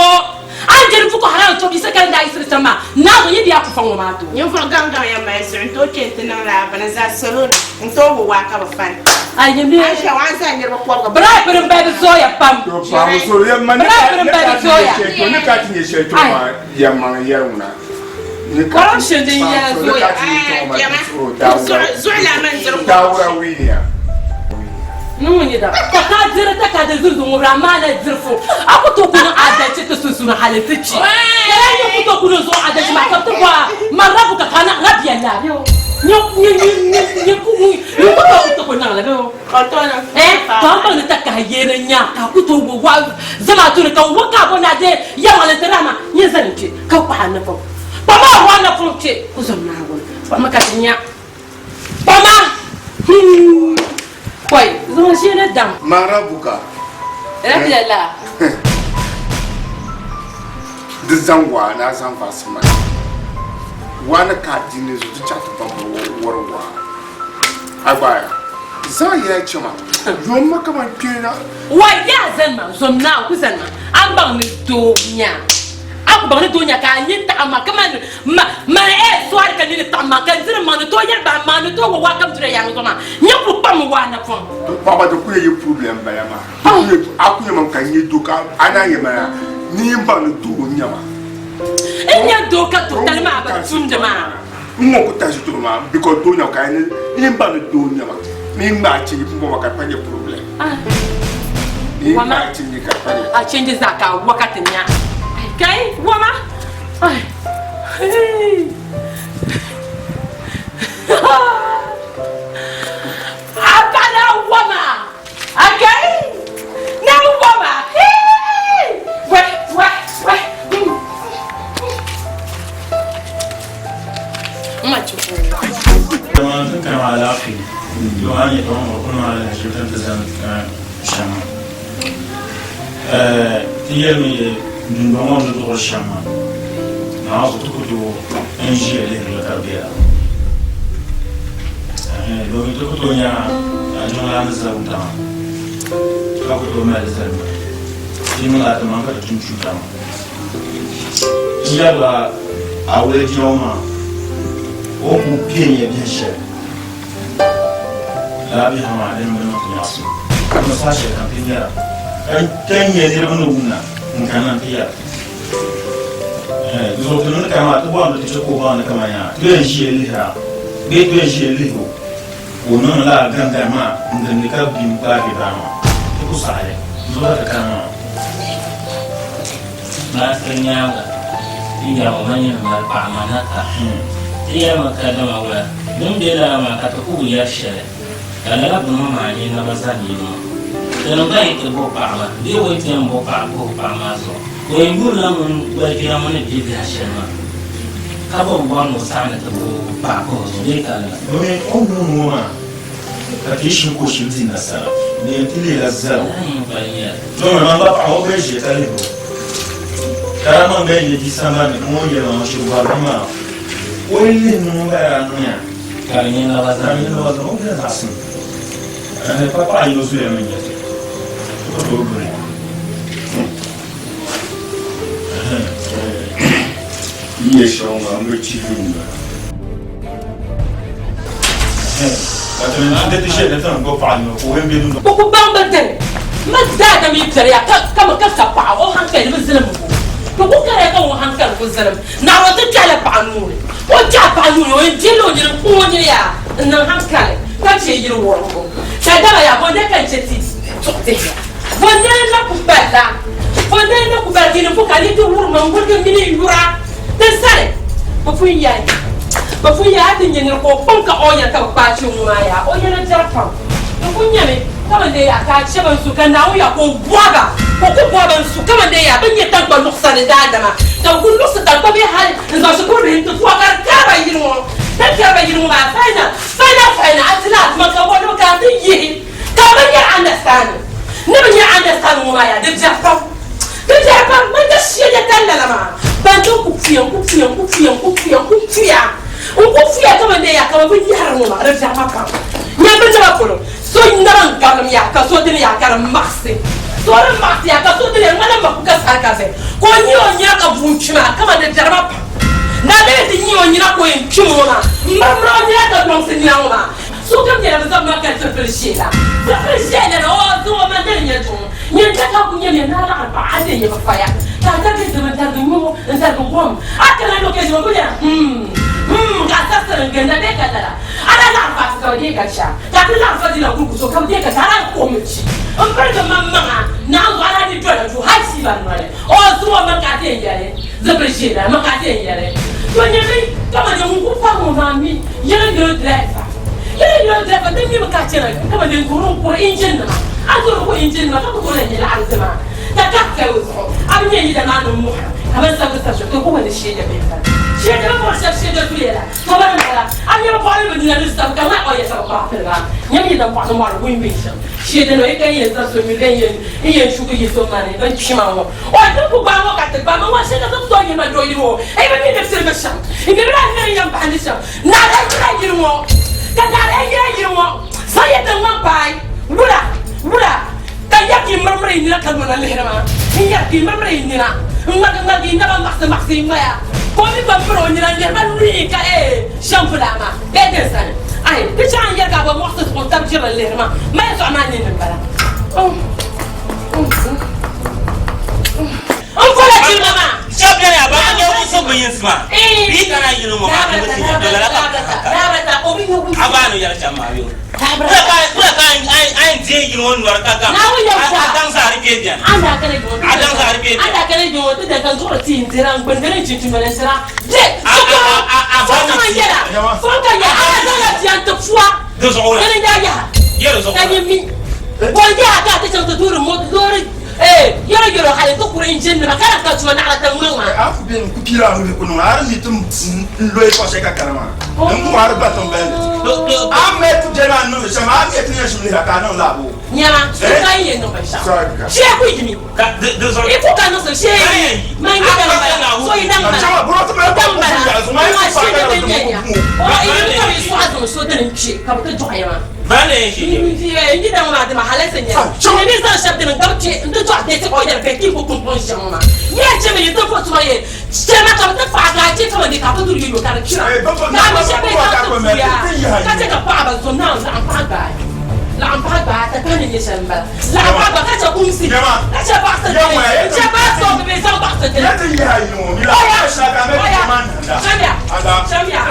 A ni je di Boko Haram tɔbu yisa ka ni daa yiɣisiri tam maa, Naawuni yi di yaa ku fa ŋɔ maa to. Ninvuɣ gaŋ gaŋ yɛn mali zuɣu n-tooi kpe nti niŋ lala bini zaa salo ni n-tooi bo waa ka bɛ fani. A yi mi. A ni shɛli a ni zali niriba kɔbiga. Birahi bini m-bali bɛ zooya pam. To paɣaba soro yɛn ma ni Birahi bini m-bali bɛ zooya. ni ka ti nyɛ shɛli to maa yɛn maŋ yɛri ŋuna. Ni ka ti Corruption din yɛla paɣaba soro ni zooya. ka ti nyɛ tɔŋ maa ti suhuri Zuɣu laa man diri daawura wiiniya. Ni ŋun nyɛ daba ka ka diri takada zunzu ŋubiri amaa na diri fo a ku tooi ku niŋ adalchi ti sunsuuni hali ti chi ka lahi nyɛ ku tooi ku niŋ zuɣu adalchi maa ka bi ti bɔhi a man rabuka ka a na rabi Allah bɛ o nyɛ nyɛ nyɛ nyɛ nyɛ ku nyɛ ku tooi ku ti ku niŋ li bɛ o eh to an baŋ ni takahi yeeni nya ka a ku tooi wo wa zamaatu ni ka n wo ka a bo ni a deei yɛlimaŋli ti rahima nyɛ zani kpe ka kpahi a napɔŋ kpama a wa napɔŋ kpe ku zom Naawuni kpama ka ti nya. Kpama! Hmm. Koi, zuŋɔ ʒii ni dam. Mara buka. Rabi la. Di zaŋ waa ni a zaŋ vaasi mali. Waa ni ka a di ni zuɣu di chaɣ ti baŋ wari waa. A gbaaya. Zaŋ yɛla chɛma. Yom ma kaman kpee na. Wa yaa zani ma, zom naa ku zani ma. A ni baŋ ni doo nya. A ku baŋ ni doo nya ka a nyin taɣi ma kaman Ma, mani eh sɔri ka nini taɣi ma ka n diri maŋ ni tooi yɛli bahi maŋ ni tooi wa waa kam dura yaŋ zuɣu maa nyɛ ku kpaŋmi waa napɔŋ. To paɣaba ti ku yɛ yi problem bala maa ti ku yɛ a ku yɛ mam ka n nyɛ doo ka a naan yɛ mana ni n baŋ ni doo n nyɛ ma. N nyɛ doo ka doo tali maa bi tumdi maa. N ŋɔ ku tashi tiri maa because doo nyɛ ka ni n baŋ ni doo n nyɛ ma ni n ŋmaa change pumpɔŋ maa ka di pa nyɛ problem. Ni n ŋmaa change ka di pa nyɛ. A change zaa ka a wa ka ti nya. Kai wama. Ai. A na wama. Okay. Na wama. Wai wai wai. Ma chuku. Kaman tin kana alaafee to a nyɛ kaman o kuni maa lahiʒibu tin ti zani shɛm maa. Ti yɛlimi dundɔŋ ŋɔ ni duɣiri shɛm maa, Naawuni zuɣu ti ku tooi n ʒiya lihiri li ka di bela. Domin ti ku tooi nya a jiŋlaa ni za wuntaŋa ka ku tooi mali li zali maa. Ti niŋla ti maŋ ka ti tum chuuta maa. N yɛrila a wulijiya ŋɔ maa o ni ku kpe n-nyɛ biɛhi shɛli. Lala biɛhigu maa dini bi niŋ ti nyaɣisim. Dama saha shɛli kam ti nyara ka nya niriba ni wumna n-kanna nti yɛra. Di zuɣu ti niŋdi kaya maa ti bɔhindi ti chɛ ka o baŋ ni kaman yaa ti yɛn ʒiya lihira bee ti yɛn ʒiya lihi o ka o niŋdi lala gaŋgari maa n-gindi ka bim gbaai bɛ baa maa. Ti ku saɣi li. Di zuɣu ka ti kana maa. Maasiri nyaaŋa, ti nyɛrimi ma nyini mali paɣa ma na ka ti yɛlimi kadama wula din be lala maa ka ti ku bi yɛri shɛli, ka lala bini ŋɔ maa nyɛ naba zani yino ŋɔ. Tinim gba yi ti bo paɣa maa bee o yi ti yɛn bo paɣa puhi paɣa maa zuɣu, o yɛn yurila ŋun walijira ŋɔ ni be biɛhi shɛli maa ka gba bi bɔri ni o saɣi ni ti bo paɣa puhi o zuɣu bee ka lala. Domin o ni wum ŋɔ maa ka ti yi shim ka o shim di nasara, di yɛn ti leela zaligu. Lala n-kpa nyɛli. Domin man gba paɣa o gba yi ʒiya ka lihi o, ka daa man gba yi nyɛ bia sambani ni ŋun yɛli ma ŋun shiri bɔri bia maa, o yi lihi ni ŋun bala daa niŋya. Ka di nyɛ naba Ka di nyɛ naba zani, o bela zaɣisim. Ka ni pa paɣa yino zuliya mi n-nyɛ ti, ti ku tooi guli. N nyɛ shɛŋa maa, m bi chihi n bala. O ku baŋ bi dini ma daadam yi piɛliya ka mi ka sa paɣa o hankali bi zilim bo to ku kariya ka o hankali ku zilim naawuni ti kpɛhila paɣa nuuni o kpɛhi paɣa nuuni o yɛn dihila o nini n-ku o nini yaa n-niŋ hankali ka chɛ yili wurimbu ka dama yaa bɔndali ka n chɛ ti tuɣi dihiya bɔndali na ku balila bɔndali na ku bala ti ni ku ka ni ti wurima n-wurigi mini n yura ti sani bɛ pun yɛli. Bɛ pun yaa ti nya nira ka o kpaŋ ka o yɛli ka bɛ kpaai chi ŋɔ maa yaa o yɛla biɛri pam. Di kul nyɛmi kaman dee yaa ka a chɛ ba n-su ka Naawuni yaa ka o bɔhi ba, ka o ku bɔhi ba n-su kaman dee yaa bɛ ni nyɛ taŋkpa luɣisa ni daadama, ka bɛ kul luɣisi taŋkpa bee hal n-zaŋ shikuru bihi nti bɔhi ka di kari ba yili ŋɔ. Di ni kari ba yili ŋɔ maa faina, faina, faina, a dila a tuma ka bɔhi ni bɛ ka a ti yihi ka bɛ nyɛ understanding. Ni bɛ nyɛ understanding ŋɔ maa yaa di biɛri pam. Di biɛri pam bɛ ni shɛli ka lala maa ban ti ku puya n-ku puya n-ku puya n-ku puya n-ku puya n-ku puya kaman dee yaa kaman bɛ yɛhiri ŋɔ maa di biɛri ma pam. Nyam bɛ naba polo so naba n-galim yaa ka so dini yaa ka di maɣisi so di maɣisi yaa ka so dini yaa ŋmanila makuka sarikazi ka o nyɛ o nyina ka buɣim kpi maa kaman di biɛri ma pam. Naa bɛ ni ti nyɛ o nyina ka o yɛn kpimi ŋɔ maa m-mirimiri o nyina ka lɔŋsi nina ŋɔ maa. Sokam nyɛla bɛ zaŋ ma ka zipil ʒee la. Zipil ʒee lana o zaŋ o ma dali nya duŋ. Nyin ka ka ku nyamiya naa laɣiri paɣa a dee nyɛ bi faya ka a tarigi zim n-tarigi nyuŋu n-tarigi gom a kana location o ku yɛra hmm hmm ka a sarisiri n-ginda bee ka lala a daa laɣiri paɣa ti ka bi dee ka cha ka a ti laɣiri fa dina gurigu so ka bi dee ka cha a daa kuhimi chi m-pirigi ma maŋa naa zuɣu a daa di dola duu hali siiba noli o zaŋ o ma ka a ti yɛn yɛli zipil ʒee lana ma ka a ti yɛn yɛli to nyami kamani ŋun ku pahi ŋɔ maa mi yɛli yɛli driver. Yɛli yɛli driver din mi bi ka chana kamani din guri n kuri engine nima a zori ku engine nima ka ku tooi lahi nyɛ laɣiri zima ka ka kali o zuɣu a bi nyɛ yida maa ni muɣi kamani sabigi sabi shɛm to ku wali sheeja bee n bala sheeja bi bɔri shɛba sheeja zuliya la to bani n bala a nyɛ bi bɔɣili bi nina ni sabi ka ŋmahi o yɛ ka bi kpaai pili ba nyɛmi yida bɔɣili mɔɣili win win shɛm sheeja no yi ka yɛn sabi so nyuli bee n yɛn shuki yi so mani bin kpima ŋɔ o din ku gbaai ŋɔ ka ti gbaai ma ŋɔ sheeja ti tooi yirima doo yiri o yi bi mi ni sirigi shɛm n mi bi lahi mi ni yɛn bahindi shɛm Naa daa yila yili ŋɔ, ka naa daa yila yili ŋɔ zaŋ ya tiŋgbani paai wula, wula, ka yɛri ka yi mirimiri yi nina ka lɔna lihiri ma, n-yɛri ka yi mirimiri yi nina n-ŋmaligi ŋmaligi yi naba maɣisi maɣisi yi ŋmaya, ka o mi gba miri o nina n-lihiri ma luyi ka eei shɛm bulaa maa bee din sani. Ai, di chaŋ n-yɛri ka a gba muɣisi zuɣu n-tab jirili n-lihiri ma, ma yɛtɔɣa maa nini m-bala. N kola jilima maa. Shɛba beni a ba ka nyɛ so bi yinsi maa. Bɛ yi kana yili ŋɔ maa ni bɛ ti nya dɔ lala ka bɛ ka a gba a ni yɛli shɛm maa yoo. Wula ka a yɛn deei yili ŋɔ nɔri ka gaŋ a daŋ zaa di kpee beni. A daŋ zaa di kpee beni. Di zuɣu wula? Yɛ di zuɣu wula? Ee, yɛro yɛro hali ti kuri injin nima ka lahi ka tuma naɣila tiŋ maŋ maa. A ku beni ku piiri a nuhi ku niŋ a di mi ti n loyi kɔɣu shɛli ka kana maa n ku a di gba tiŋ balli a mi ti beni a ni niŋdi shɛm a mi ti yɛn shim lihira ka a niŋ laa boo. Nyama, so ka yi yɛn niŋ binshɛɣu shee ku yimi i ku ka niŋsim shee yi man yi daŋ bala so yi daŋ bala daŋ bala ŋɔ shee di din nyɛ ya o yi mi ka bi sɔɣa zaŋ so dini n-kpe ka bi ti dɔɣi ya maa. N yi daŋ maa dima hali ti nyɛla ni ni zaŋ shɛba dini n-gabi kpe nti dɔɣi bɛ ti o yɛli bɛ ti ku pumpɔŋ ʒiɛm ŋɔ maa. Yɛn chɛ mi yi ti vo tuma yɛ chɛ ma ka bɛ ti paɣi ka a chɛ kaman di ka bɛ duri yoyo ka di kpira ka a mi shɛba bɛ zaŋ ti puya ka chɛ ka paɣiba zo naawuni laɣim paɣi gbaai laɣim paɣi gbaai ti pahi ni nyɛ shɛli m-bala laɣim paɣi gbaai ka chɛ kumsi ka chɛ baɣisi dini n-chɛ baa so bɛ zaŋ baɣisi dini oya oya chamiya chamiya chamiya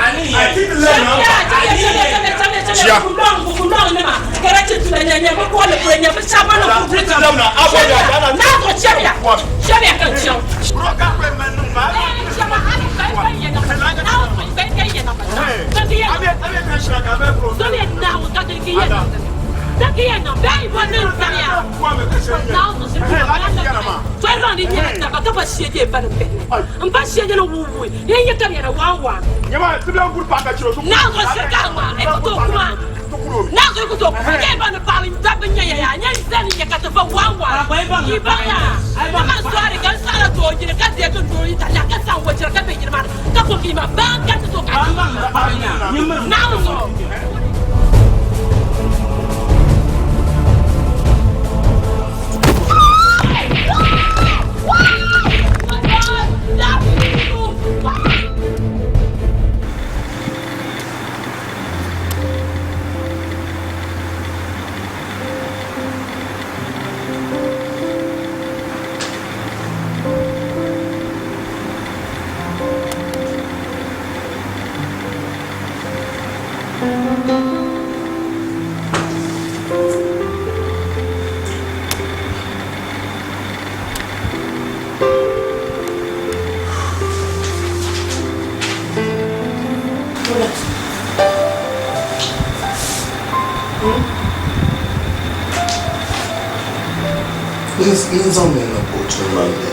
Ni zaŋ mi na kootu maa ni.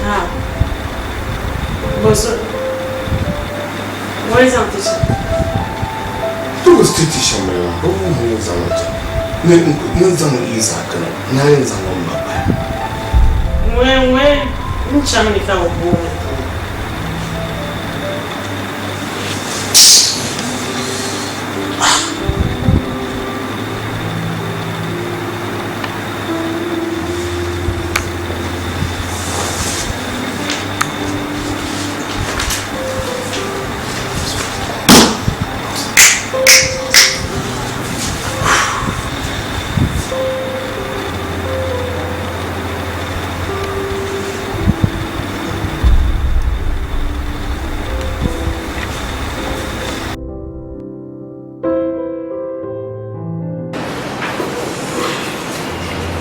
Ha. Boso. Wani zaŋ ti shɛm? Ti bi ti ti shɛm maa, bɛ wuhi ni zaŋ ti. Ni ni zaŋ yi zaa kana, naa yɛn zaŋ o ma bahi. Ŋwɛ ŋwɛ n chaŋ ni ka o booni ti o.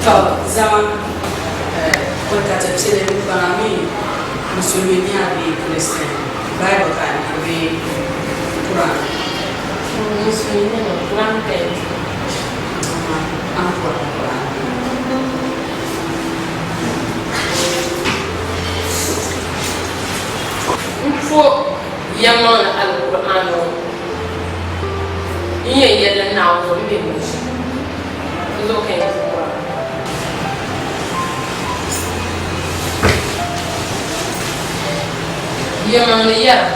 To zama pɔi ka ti pili baŋa mi musulimi ni a bee Kristian Bible ka a niŋ bee Quran? Musulimi ni Quran ka yi A ni bɔri Quran. M po yɛlimaŋli Alkur'aani ŋɔ n yɛn yɛli li Naawuni zuɣu m be ni shɛm di zuɣu ka yɛn ti bɔra. Yɛlimaŋli yɛra,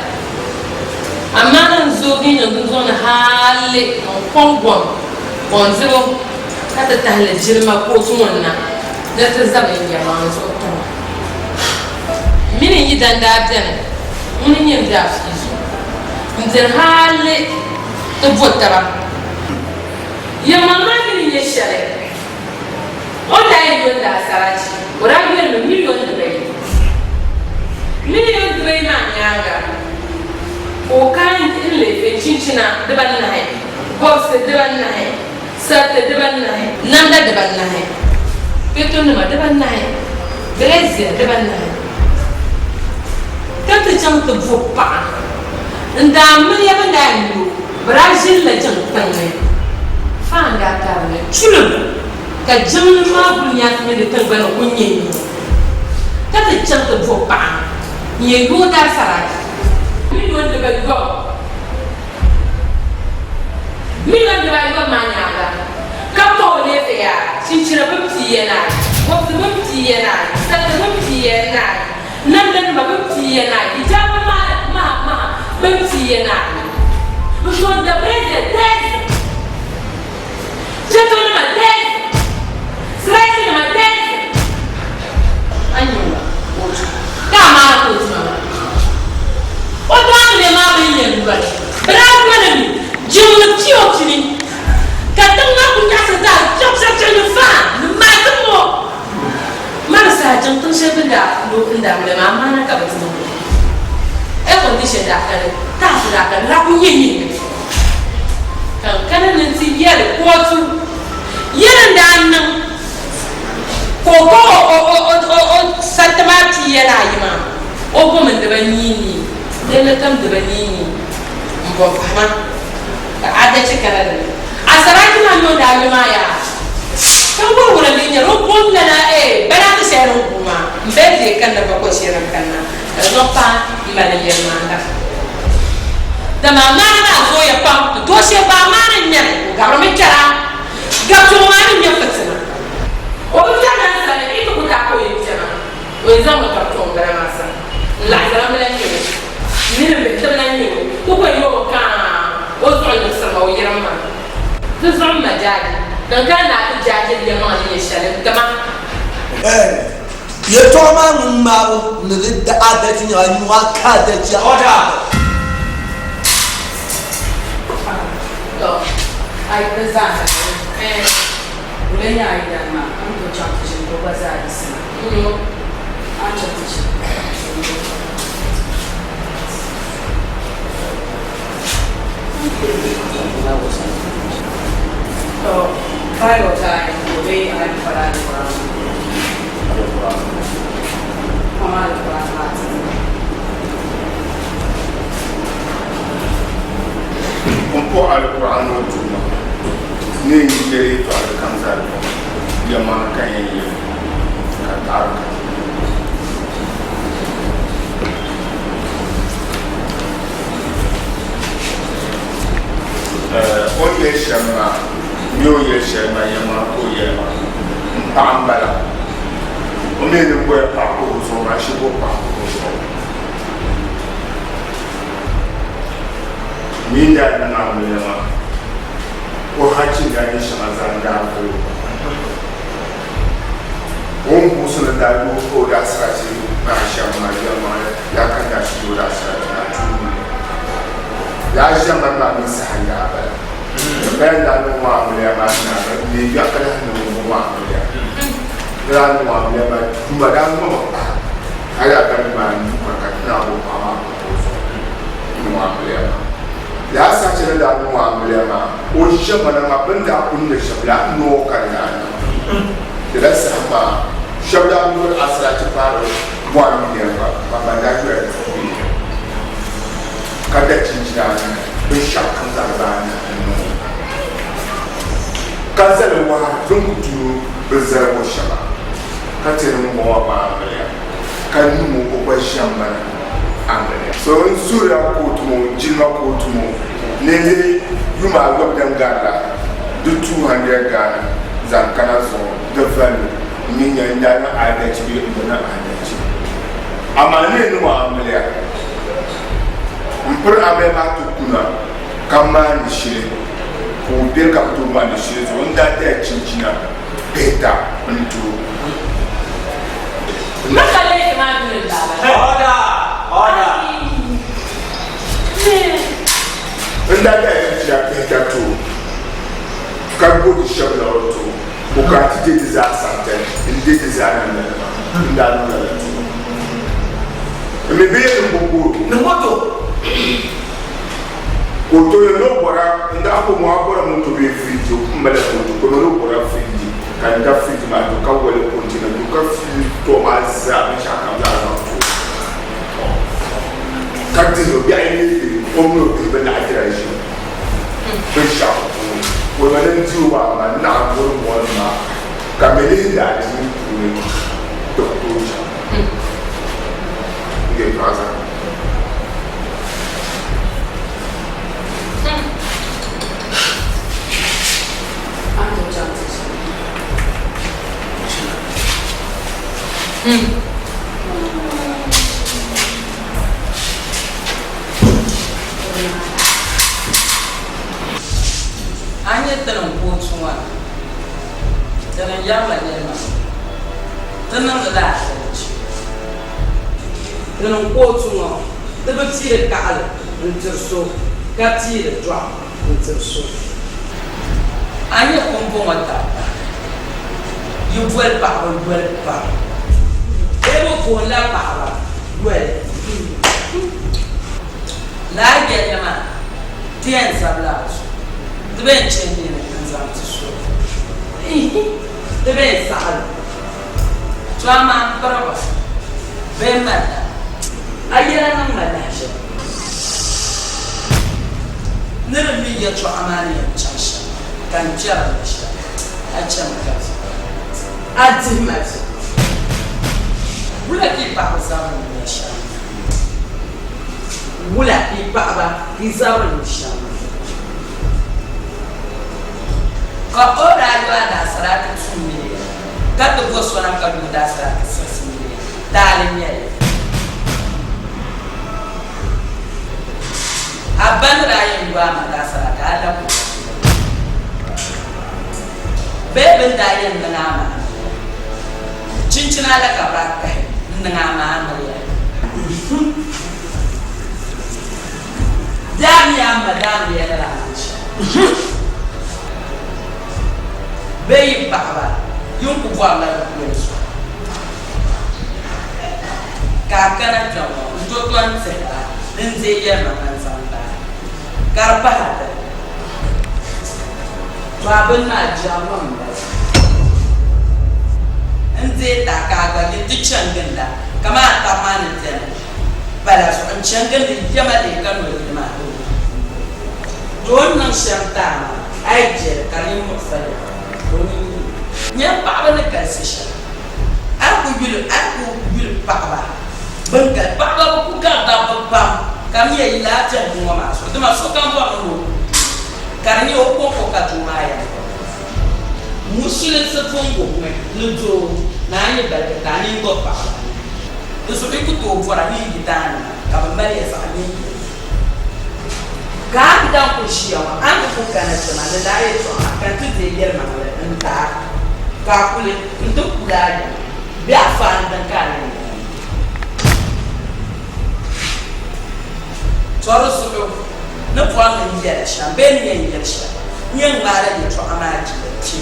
Amaana n zoogi niŋ dinzuɣu ni hali n kɔŋ gɔŋ kɔŋdibo ka ti tahili jilima kootu ŋɔ ni na ni ti zabi n yɛlimaŋli zuɣu tiŋa. Mini n yidan daa beni, ŋuni n-nyɛ m be a pii zuɣu. M beni hali ti bo taba. Yɛlimaŋli maa mi ni nyɛ shɛli, o ni daa yɛn yo n daasarachi, o daa yoli mi miliyon dibayi. Miliyon dibayi maa nyaaŋa, ka o kana n-leei chinchina dibanahi, bɔbisi dibanahi, sariti dibanahi, namda dibanahi, petonima dibanahi, bilɛzia dibanahi, ka ti chaŋ ti bo paɣa n-daa miliya bɛ ni daa yɛn yo, bɛ daa ʒinila jiŋ tiŋ ni faan daa karili chulim, ka jiŋli maa kuli nyaasi mini di tiŋgbani kuli nyɛ nyuŋ, ka ti chaŋ ti bo paɣa n-yɛn yo o daasarati miliyon dibayɔbu. Miliyon dibaayɔbu maa nyaaŋa, ka pa o leefe yaa, chinchina bini pii ya naai, bɔbisi bini pii ya naai, sariti bini pii ya naai, namdanima bini pii ya naai, hijaaba maha maha bini pii ya naai, n-sɔŋda bɛɛzɛ tɛɛsi, chɛchɔnima tɛɛsi, siraitinima tɛɛsi. A nya o ka a maana ka o tuma maa. O daamiliya maa bini yɛn lɔli. Bɛ daa lɔli mi jiŋli POP ni, ka tiŋ maa kuli nyaɣisi zaa chɛkchɛkchɛk ni faan ni maasi ŋɔ. Mali saha jiŋ tiŋ shɛli bɛ ni daa lo n-daamiliya maa maana ka bɛ ti niŋ li. Air condition daa kani, taasi daa kani, di daa kuli nyɛ nyɛhimi. Ka n kana ni nti yɛli kootu yɛli n daa niŋ ka o ka o sariti maa pia ni ayi maa o bomi n diba niinii yɛlli kam diba niinii n bɔ pahima ka adachi kana di ni asarati maa mi o daa yo maa yaa ka n bɔri ŋuna lee nyɛri o bom lala balaati shɛli din guui maa m bɛ dee kanna bakɔi shɛli din kanna ka di zaŋ paai m mali n yɛli maa la dama amaana maa zooya pam ti tooi shɛli gba amaana n nyɛli o gabirimi kpɛra Gabtiŋ maa ni nyɛ fitina. O bi kpɛrina n sani, yi ti ku taai ka o yi kpɛma, o yɛn zaŋmi gabtiŋ bala maa sani n-laɣisira m lan nyɛ o. M mini m bihi ti bi lan nyɛ o. Ti ku yɛn yo o kaai o zuɣu liɣisiri ma o yirim ma. Ti zuɣu m ma jaaji, ka n kana ni a ti jaaji li yɛlimaŋli ni nyɛ shɛli n-ti ma. Yɛltɔɣa maa ŋun ŋmaabu ni di adachi nyɛla nyuɣa ka adachi. Order! Tɔ! A yi ti zaa na ni wula nyɛ a yidana maa, a ni tooi chaŋ ti ʒini ka o gba zaa yiɣisi na. A ni chaŋ ti ʒini. Tɔ! Bible ka a yɛn bo bee a yi pala Alikuran? Alikuran. Kpam Alikuran maa ti ma. M po Alkur'aani ŋɔ tuuma ni n yɛli yɛtɔɣili kam zaa di pɔhim. Paɣa m-bala. O mi ni bɔya paɣa kuhigu zuɣu maa, shee ka o paɣa kuhigu zuɣu. Mi n-daa niŋ amiliya maa, o hachi n-daa nyɛ shɛŋa zaa n-daa vuli o. O ni buɣisi ni daa yo o daasirachi maa shɛm maa, yɛlimaŋli yaa ka n daa shiri yo o daasirachi maa tuuli. Lala ʒiɛmani maa mi saha n-daa bala. Di paya n daa niŋ ŋɔ amiliya maa naai, n leei biɛɣu ka lahi niŋ ŋɔ amiliya. Di daa niŋ ŋɔ amiliya maa, tuuma daa ŋmami pahi hali a baŋ maa n-du ka ka ti naan bo paɣa maa ka o zuɣu niŋ ŋɔ amiliya maa. Lala saha shɛli ni daa niŋ ŋɔ amiliya maa, o ʒiɛmana maa bɛ ni daa kuli ni shɛm lala noo ka di daa niŋ. Lala saha maa shɛba daa yuri asirachi paari 1 million gba, ka ban daa yuri 2 million ka da chinchina anahi, binshɛɣu kam zaa dibaanahi n-niŋ o, ka zali wahu din ku tuui bɛ zaligu shɛŋa, ka ti ni ŋ-ŋɔ maa amiliya, ka niŋ o gba ʒiɛmani amiliya. So n suhiri a kootu ŋɔ jilima kootu ŋɔ ni lihi yuma ayɔbu din garila di 200 Ghana zaŋ kana zuɣu di value n-ni nya n daa niŋ aadalchi bee m bi niŋ aadalchi. Amaa ni yi niŋ o amiliya, m piri amiliya maa ti kuna ka maani shili ka o beri ka bi tooi maani shili zuɣu n daa daya chinchina pihita n-ti o. N daa daya chinchina pihita ti o ka bo di shɛb liɣiri ti o ka o kana ti deei di zaa sabitali n-deei di zaa namdanima n daa niŋ lala ti o. M mi bɛ yɛn niŋ bo ka o tooi ni o bɔra n daa ko ŋɔ a bɔra moto bee firiji o pun malila moto ka o ni o bɔra firiji ka n da firiji maa ti o ka wali kontena ti o ka fiili tɔ maa zaa binshɛɣu kam zaa zaŋ ti o ka dihiri o bihi ayi mini bihi o mini o bihi bi naɣi dira ʒim binshɛɣu puuni o ma ni di o maa amaa n naɣi bɔri mɔri maa ka mi lihi daadiini puuni di ku tooi chaŋ n yɛltɔɣa zaa. A nyɛ ti ni kootu ŋɔ ni, ti ni yɛrila yɛlimaŋli, ti niŋdila alizalichi. Ti ni kootu ŋɔ, ti bi piiri kaɣili n-tiri so, ka piiri dɔɣu n-tiri so. A nyɛ pumpɔŋɔ dabba, yi boli paɣiba yoli pam, bee bɛ boonila paɣiba yoli. Lala yɛlli maa, ti yɛn zabila a zuɣu, ti bɛn chɛ nini n-zaŋ ti so, ti bɛn saɣi li. To amaa m piri ba bee malila a yɛla niŋ ma lahiʒibu ni di mi yɛtɔɣa maa ni yɛn chaŋ shɛm ka n kpɛri li shɛm, a chɛmi ka vi a dihi ma vi. Wula ka yi paɣiba zabiri ni nya shɛm maa? Wula ka yi paɣiba ka yi zabiri ni shɛm maa? Ka o daa yo a daasarati tum miliya, ka ti bo sona ka yo daasarati siɣisi miliya. Taali n-nyɛ li. A ba ni daa yɛn yo a ma daasarati, a la ku ka shili. Bee bɛ ni daa yɛn niŋ a ma amiliya, chinchina la ka bɛ daa kahi n-niŋ a ma amiliya. Daamiya m ma daamiliya ni daa niŋ shɛm. Bee yi paɣiba, yi ni ku bɔrila bɛ yoli so. Ka a kana kpɛŋŋɔ n-to to n-tɛhi a ni n deei yɛlimaŋa n-zaŋ ti a, ka di pahi a dali. To a bini maa jɛrigu m-bala. N deei ti a ka a gba yi ti chani ginda kaman a tab maa ni beni pala zuɣu n-chani gindi yɛma lee ka noli yili maa. To o ni niŋ shɛm ti a maa, a yi je li ka di yi muɣis a yɛla, o ni yi nya paɣiba ni galisi shɛm. A yi ku yuli, a yi ku yuli paɣiba bɛn gali, paɣiba bi ku gari dabba pam ka di nyɛ yi lahi biɛhigu ŋɔ maa zuɣu, dama sokam bɔrimi ni o ku doo ka di nyɛ o kɔŋko ka doo maa yɛn bɔri. Musulinsi pun wuhimi ni doo naan yi baligi ka a nini gɔbi paɣaba anahi. Di zuɣu yi ku tooi bɔra ni yi yidaannima ka bɛ mali ya zaɣ yiniyini. Ka a ti daŋ kuli ʒiya ŋɔ, a ni ti kuli kana kpe maa ni daa yɛtɔɣa maa ka n ti deei yɛlimaŋli n-ti a, ka a kuli n-ti kul a yiŋa bee a faani din ka a yɛn niŋ. Tɔ di zuɣu ni bɔri ni n yɛli shɛm bee ni yɛn yɛli shɛm, n yɛn ŋmaala yɛtɔɣa maa jila kpe.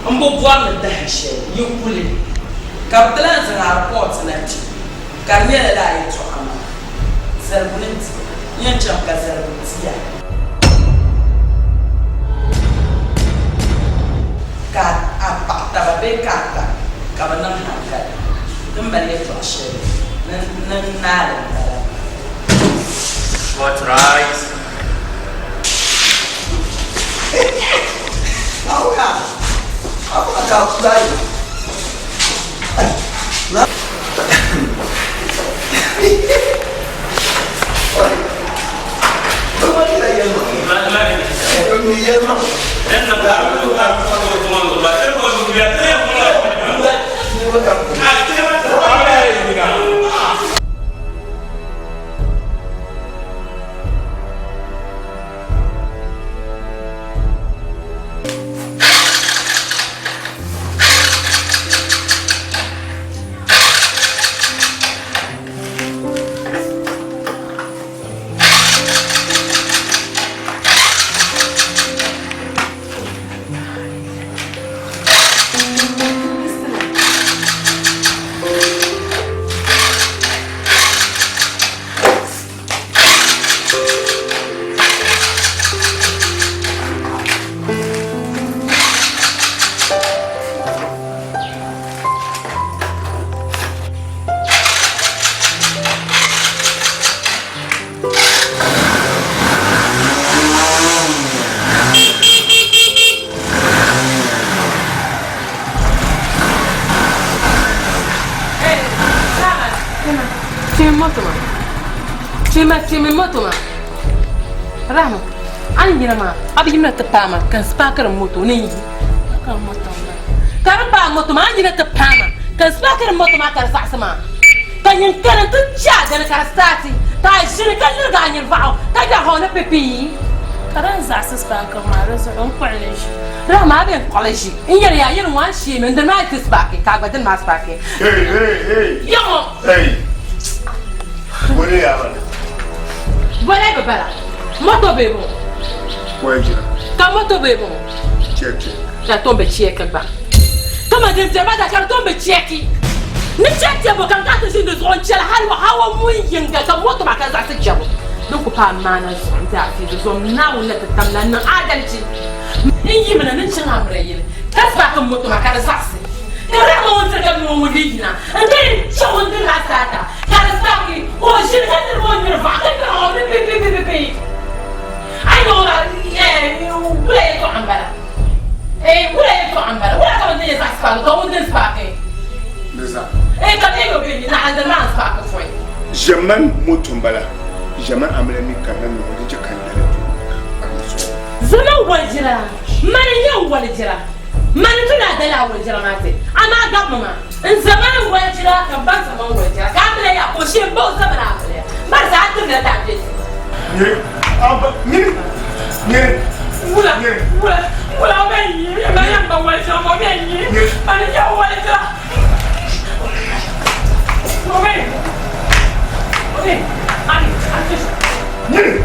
M bi bɔri ni dahin shɛli yi kuli ka bɛ ti lan zaŋ a ripɔti na ti, ka di nyɛla lala yɛtɔɣa maa zaligu ni ti a. N yɛn chaŋ ka zaligu ti a. Ka a paɣ taba bee ka a taba ka bɛ niŋ haŋkali. Ti ni mali yɛtɔɣ shɛli ni n naai li m-bala maa. What right? Timi moto maa Rahma a ni yina maa a bi yimina ti paai ma ka n spaakiri moto ni n yi ka di paai moto maa a ni yina ti paai ma ka n spaakiri moto maa ka di zaɣisi maa ka nyin kani n ti chɛ a dini ka di staati ka a ʒini ka lirigi a nyini vaɣu ka gbiɛri hɔŋ ni pipii. Ka din zaɣisi spaakiri maa di zuɣu n kpuɣi li ʒi. Rahma a bee n kpuɣi li ʒi n yɛli yaa yɛli ŋɔ a ni sheemi n dini maa yi ti spaaki ka a gba dini maa spaaki. Hey, hey, hey. Yaŋɔ. Hey. Bole yaa bala. Bole bi bala. Moto bee bɔŋɔ. Wai jira. Ka moto bee bɔŋɔ. Chɛki. Ka tom bi chɛki gba. Kama din tɛri ma da ka di tom bi chɛki. Ni chɛki chɛbu ka n ka ti ʒini di zuɣu n chɛli hali wa hawa mun yinga ka moto maa ka zaɣisi chɛbu. Din ku paai maana zuɣu n ti a fiili zom Naawuni na ti tam na n niŋ adalichi. N yimina ni n chaŋ amiliya yili ka spaaki moto maa ka di zaɣisi. Ka Rahma ŋun tiri ka mi ŋun ŋun dii yina n ti yɛn chaŋ o ni diri asaata ka di spaaki ka o ʒini ka niriba o nyuri vaɣu ka nyuri o ni pipipipipi. A yi niŋ o maa wula yɛltɔɣa m-bala wula yɛltɔɣa m-bala wula ka bɛ ti yɛn zaɣisi spaaki ka ŋun dini spaaki ka bɛ yɛn yo bɛ yi naɣila dini maa n-spaaki pɔi. Ʒiɛmani moto m-bala, ʒiɛmani amiliya mi kanna ni o di chɛ ka n dali tuuli ka di zuɣu. Zama walijira, mani n-nyɛ n walijira, mani n-tu ni a dali a walijira maa ti, amaa gabimi ma. N zamani walijira ka m ba zamani walijira, ka amiliya yaa ka o shee m-ba o zamani amiliya, mani zaa timla ti a bɛ ti. Nyini, a ba, nyini, nyini, Wula, nyini. wula, wula o bɛ n-yi, mani n-nyɛ m ba walijira ma o bɛ n-yi, mani n-nyɛ o walijira. O bɛ n-yi, o bɛ n-yi, ani, ani. Nyini.